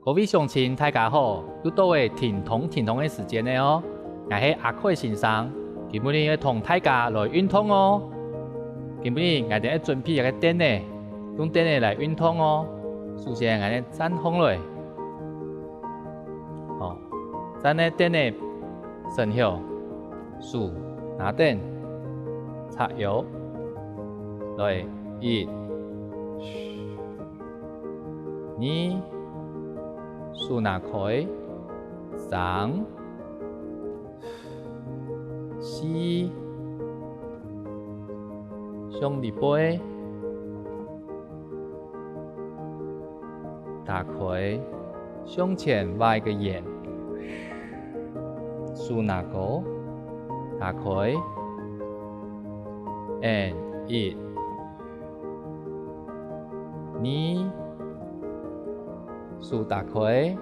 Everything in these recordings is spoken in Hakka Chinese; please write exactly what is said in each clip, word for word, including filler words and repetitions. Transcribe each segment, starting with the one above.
各位鄉親，大家好！又到了停動停動个時間了哦！𠊎係阿凱先生，今晡日愛同大家來運動哦！今晡日𠊎兜愛準備一個凳仔，用凳仔來運動哦！首先𠊎兜站䟘來，好，站在凳仔脣後，手拿等，叉腰，來，一、 二，手拿開，三、四，向裡背，打開，向前畫一個圓，手拿高，打開，and一、 二，手打開，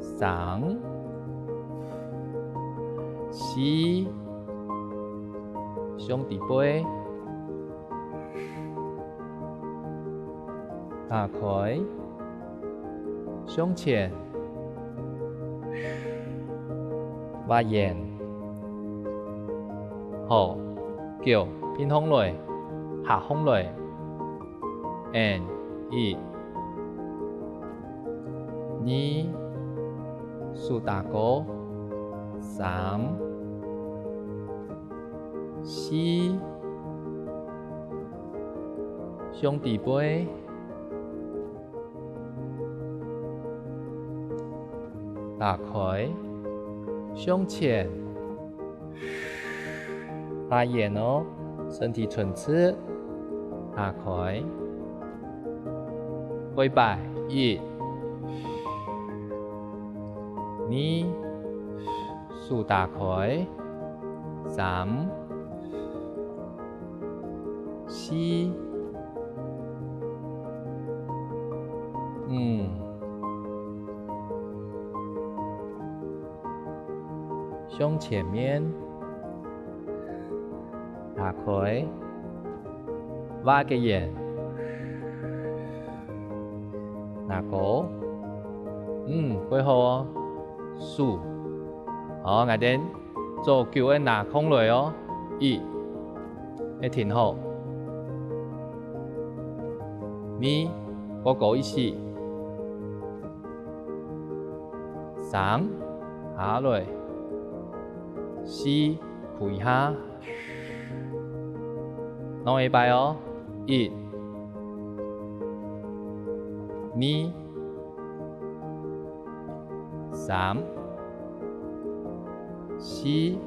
三、四，向底背，打開，向前，畫圓，好，腳平䟘來，下䟘來。 And一、二，手打高，三、四，向底背，打開，向前， 畫圓哦，身體伸直，打開。過一擺，一、二，手打開，三、四、五， 向前面，打開，畫個圓，拿高，嗯，過好哦，手，好，𠊎兜做久个拿䟘來哦，一，愛停好，二，過高一息。 三，下來，四，跍一下，兩個擺哦，一、二、三、四，跍，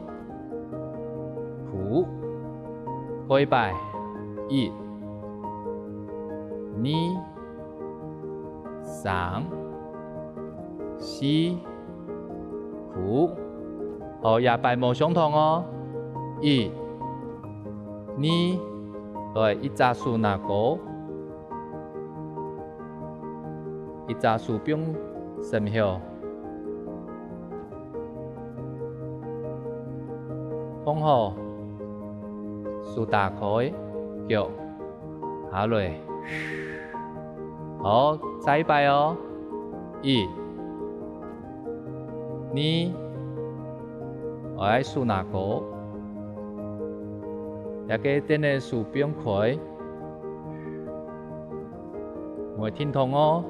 過一擺，一、二、 三、四、跍。好，這擺無相同哦。一、二，來，一隻手拿高，一隻手放身後。放好，手打開，腳 下來。好，再一擺哦。一、二，愛手拿高，這個凳仔手放開，莫停動哦。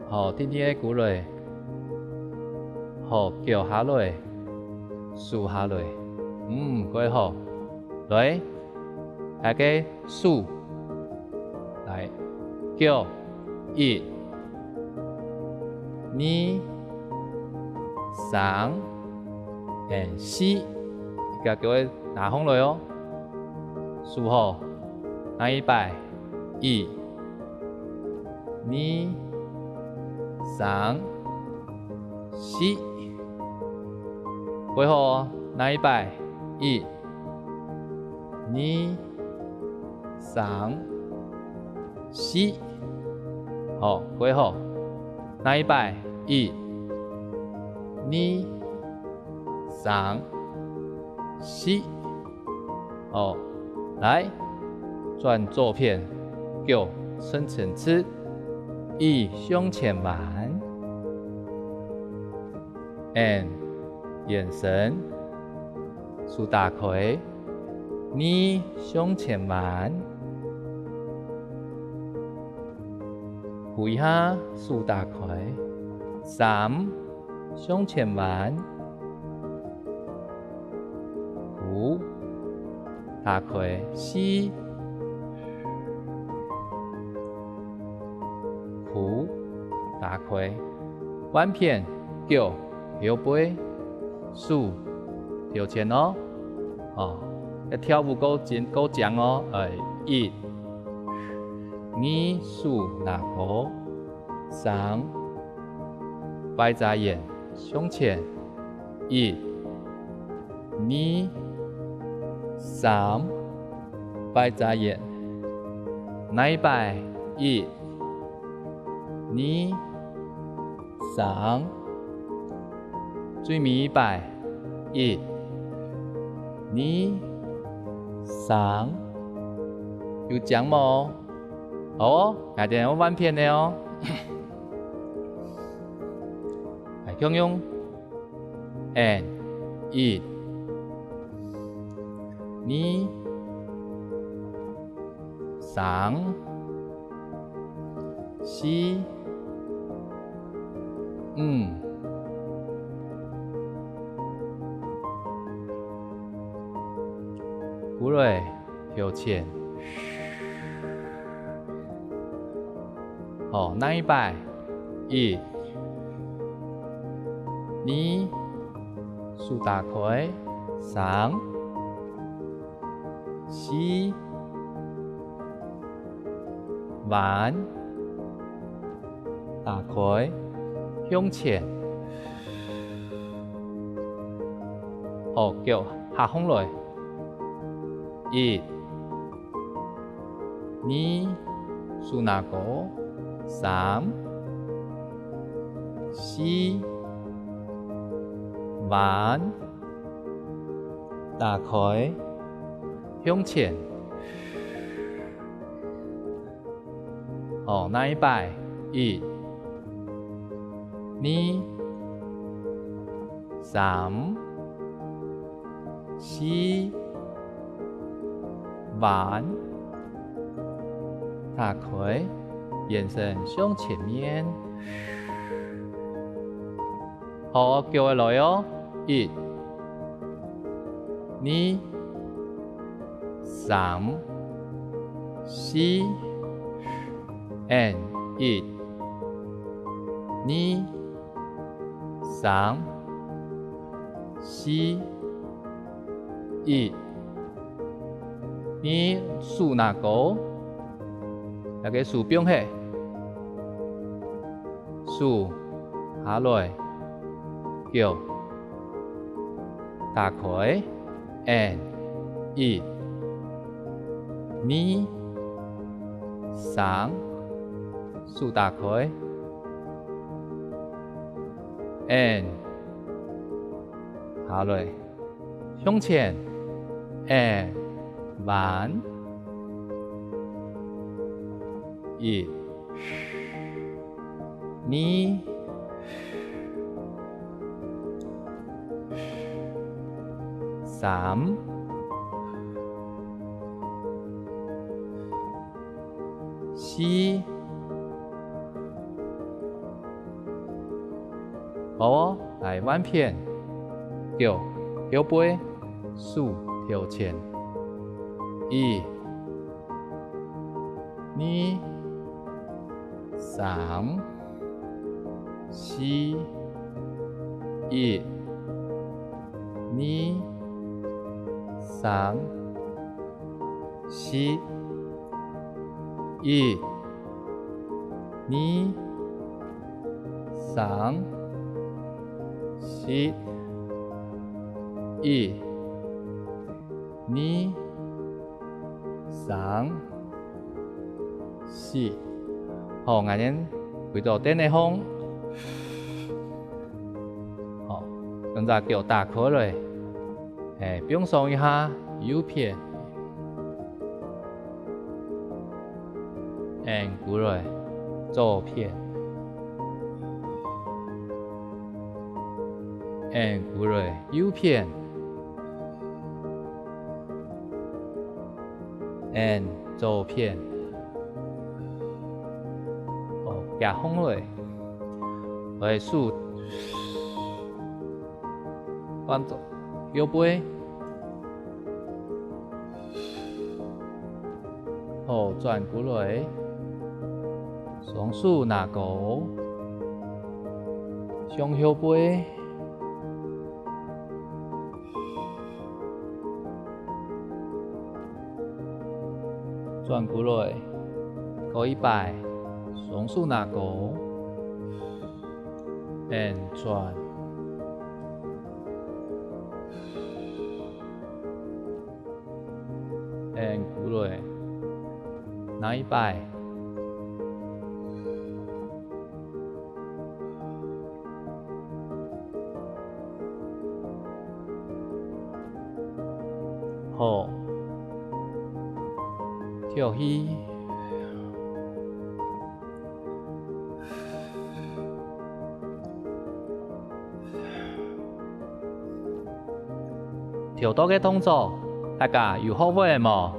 好，定定个跍來。好，腳下來，手下來。嗯，過好。來，大家 手。來，腳，一、二、三、and四，這個腳仔拿䟘來哦。手好，拿一擺，一、二、三、四。過好哦，拿一擺，一、 二、三、四。好，過好。拿一擺，一、二、三、四。好，來，轉左片，腳伸伸直，一向前彎， N，延伸，手打開。二，向前彎。跍一下，手打開。三，向前彎。跍，打開。四，跍，打開。換片，腳後背，手朝前哦。哦，愛跳舞夠緊，夠靚哦。哎，一、二，手拿高。三，擺隻圓向前。一、二、三，擺隻圓。哪一擺？一、二、三，最尾一擺。一、二、三，有靚無？好哦，𠊎兜愛換片了哦。來，共樣。N，一、二、三、四、五，過來。 向前。好，哪一擺？一、二，手打開。三、四，彎，打開，向前。好，腳下放來。 一、二，手拿高。三、四，彎，打開，向前。 好，哪一擺？一、二、三、四，彎，打開，延伸向前面。 好，腳仔來哦。一、二、三、四，and一、二、三、四、一、二，手拿高，這个手放下。 手下來，腳打開，and一、二、三，手打開，and下來。 向前，and彎，一、二、三、四。 好哦，來換片。腳後背，手朝前。一、二、三、四，一、二、三、四，一、 二、三、四，一、二、三、四。好，𠊎等歸到凳仔項。好，將隻腳打開來。 欸，放鬆一下右片，and過來左片。，and跍落右片，and左片。哦，夾䟘落，來手，換做後背。 好，轉過來，雙手拿高，向後背。轉過來，過一擺，雙手拿高，and轉。 and跍落，拿一擺。好，敨氣。 頭到个動作，大家有學會無？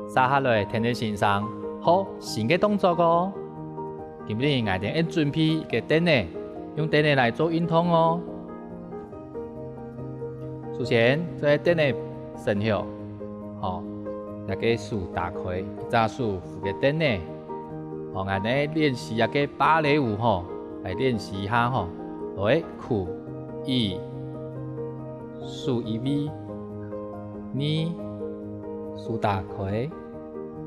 接下來跈等先生學新个動作哦。今日𠊎兜愛準備个凳仔，用凳仔來做運動哦。 首先，做个凳仔伸直，吼，這个手打開，一隻手扶个凳仔。吼，𠊎兜練習這个芭蕾舞吼，來練習一下吼。來，跍，一，手移位，二，手打開，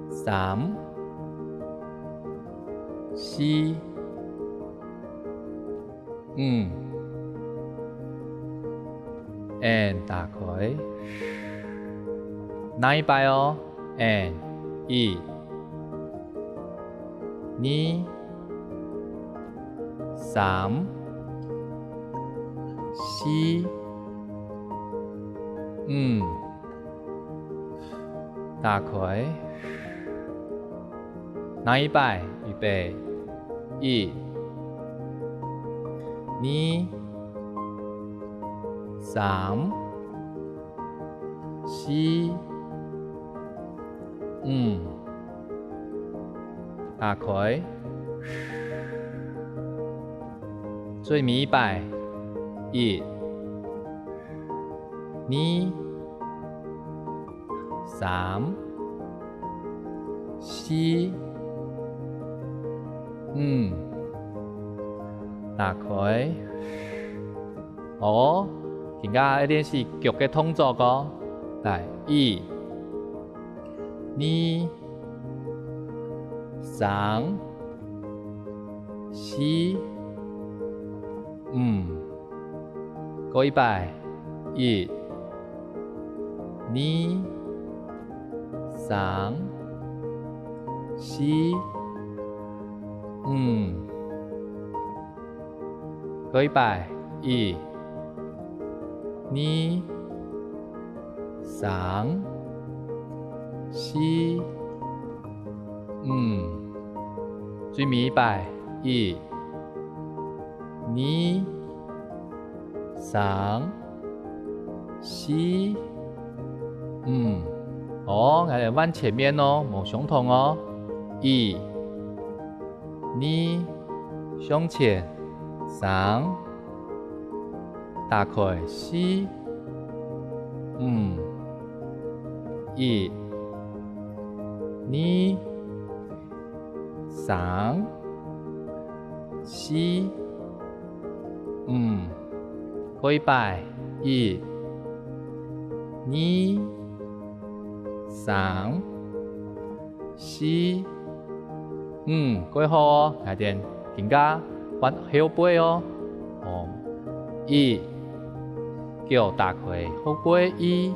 三，四， 五，and打開。拿一擺哦，and，一，二，三，四，五， 打開。拿一擺，預備，一，二，三，四，五。打開。最尾一擺，一，二， 三，四，五，打開。好哦，今下愛練習腳个動作哦。來，一，二，三，四， 五。過一擺，一，二，三，四，五。過一擺，一，二，三，四，五。最尾一擺，一， 二，三，四，五。哦，𠊎兜換前面哦，無相同哦。一，二，向前，三，打開，四，五，一，二， 三，四，五。過一擺，一，二，三，四，五。過好哦，𠊎兜今下換後背哦。哦，一，腳打開後背，一，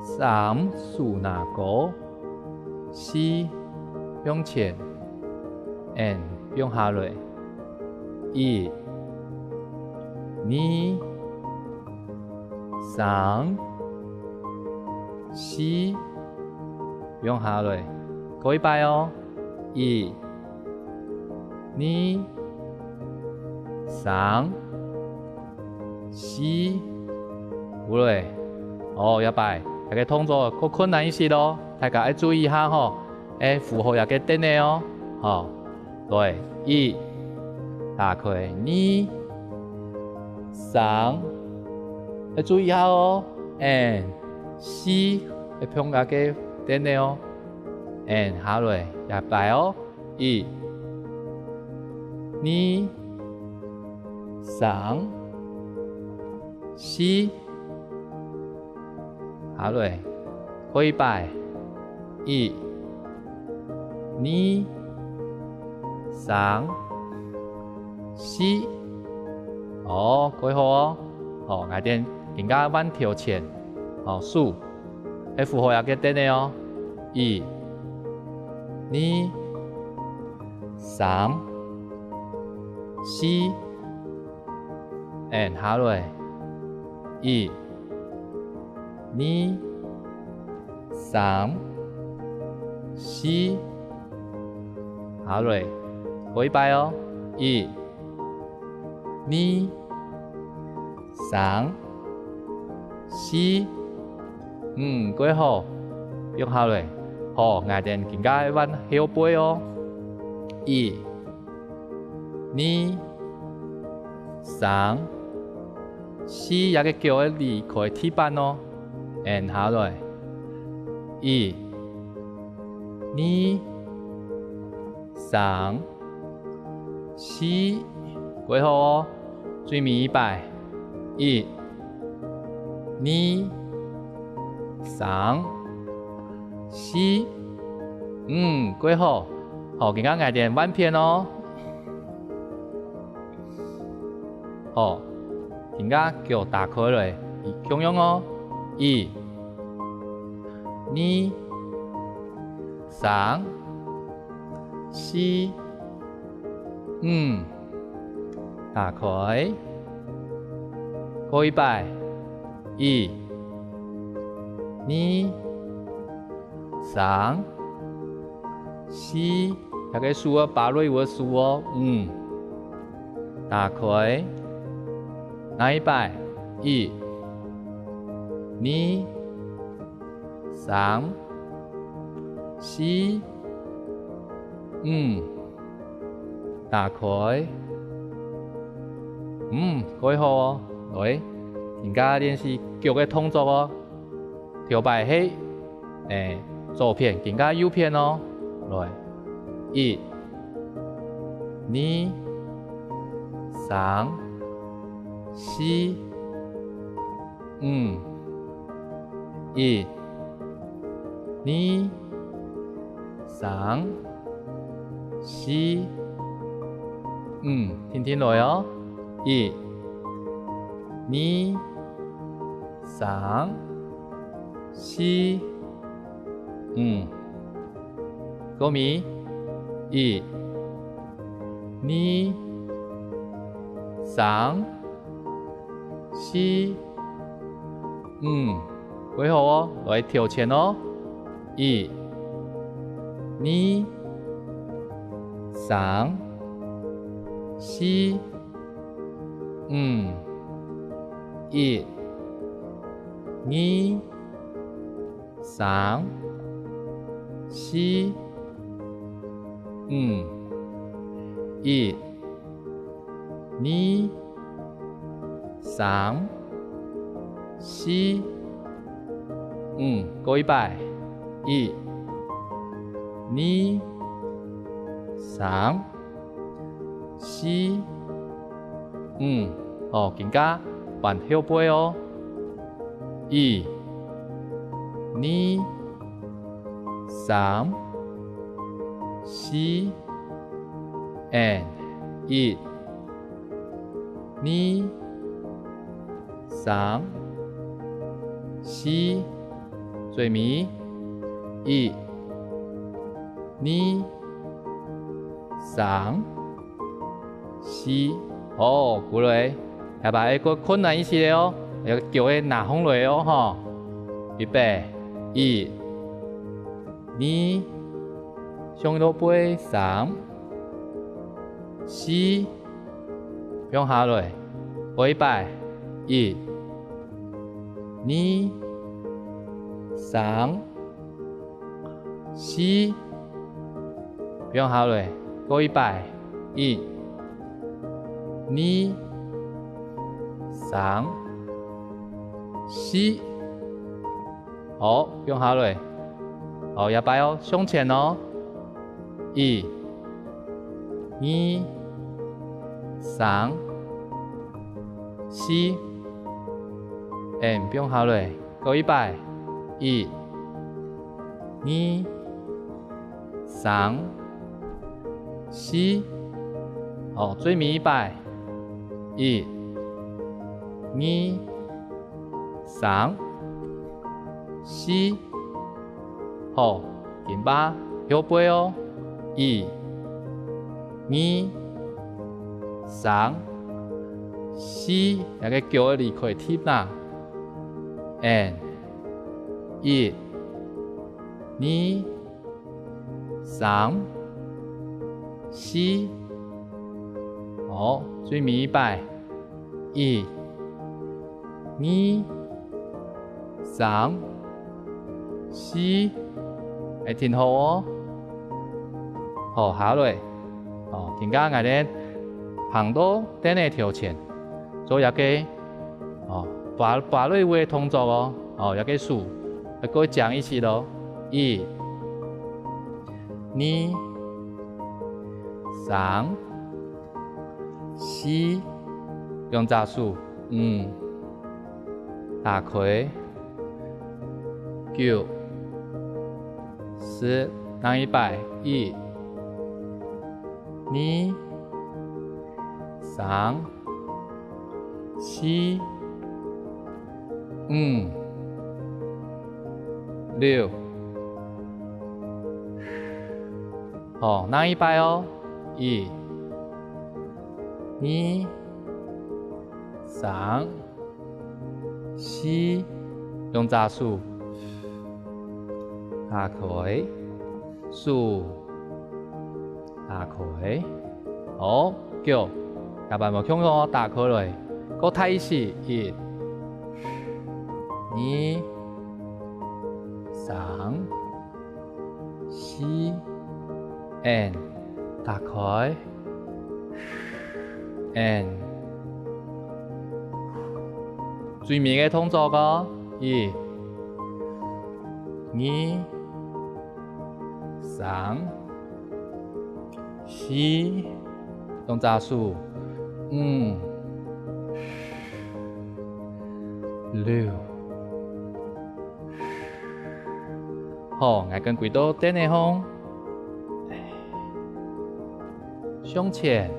三，手拿高。 四，向前，and放下來。一，二，三，四，放下來。過一擺哦。一，二，三，四，過來。哦，這擺，這个動作較困難一息哦，大家愛注意一下吼，愛扶好這个凳仔哦。好，來，一，打開，二，三，愛注意一下哦，and四，愛碰這个凳仔哦，and下來，這擺哦。 一、二、三、四。下來，過一擺。一、二、三、四。哦，過好哦。好，𠊎等更加換頭前。好，手，愛扶好這个凳仔哦。一、 二、三、四，and下來。一、二、三、四，下來。過一擺哦。一、 二、三、四。嗯，過好，放下來。好，𠊎等更加愛換後背哦。一、二、三、四，這个腳愛離開地板哦。And下來。一、二、 三、四，過好哦。最尾一擺。一、二、三、四。嗯，過好。好，今下𠊎等換片哦。好，今下腳打開來，共樣哦。一、二、三、 四、五，打開。過一擺。一、二、三、四，這个手哦，芭蕾舞个手哦。五，打開。下一擺。一、二、 三、四、五，打開。嗯，過好哦。來，今下練習腳个動作哦。頭擺係，欸，左片，今下右片哦。來，一、二、三、四、 五，一、二、三、四、五，定定來哦。一、二、三、四、五。過尾，一、二、三、 四、五，過好哦，來頭前哦。一、二、三、四、五，一、二、 三、四、五，一、二、三、四、五，過一擺，一、二、三、 四、五，好，今下換後背哦。一、二、三、四，and一、二、三、四，最尾，一、二、 三、四，好，過來，這擺愛較困難一息哦，愛腳愛拿䟘來哦，吼。預備，一、二，向後背，三、四，放下來，過一擺，一、二、三、四。放下來，過一擺。一、二、三、四。好，放下來。好，這擺哦，向前哦。一、二、三、四。嗯，放下來，過一擺。一、二、三、四。好，最尾一擺。一、二、三、四。好，今擺後背哦。一、二、三、四，這个腳離開地啦。嗯，一、二、三、四。好，最尾一擺。一、二、三、四。欸，停好哦。好，下來。哦，今下𠊎兜行到凳仔頭前，做一个，哦，芭，芭蕾舞个動作哦。哦，一个手，愛過正一息哦。一、二、三、四，兩隻手，五，打開，九、十，另一擺，一、二、三、四、五、六。好，另一擺哦。一、二、三、四，兩隻手，打開，手，打開。好，腳，下擺無共樣哦，打開來，過大一息，一、二、三、四，嗯，打開，嗯。最尾个動作哦，一、二、三、四，兩隻手，五、六。好，𠊎跟歸到凳仔項，向前。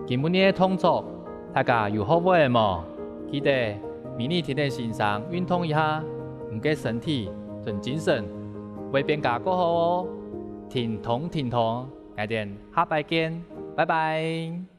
今晡日个動作，大家有學會無？記得每日天天先生運動一下，你个身體同精神會變加過好哦！停動，停動，𠊎兜下擺見，拜拜！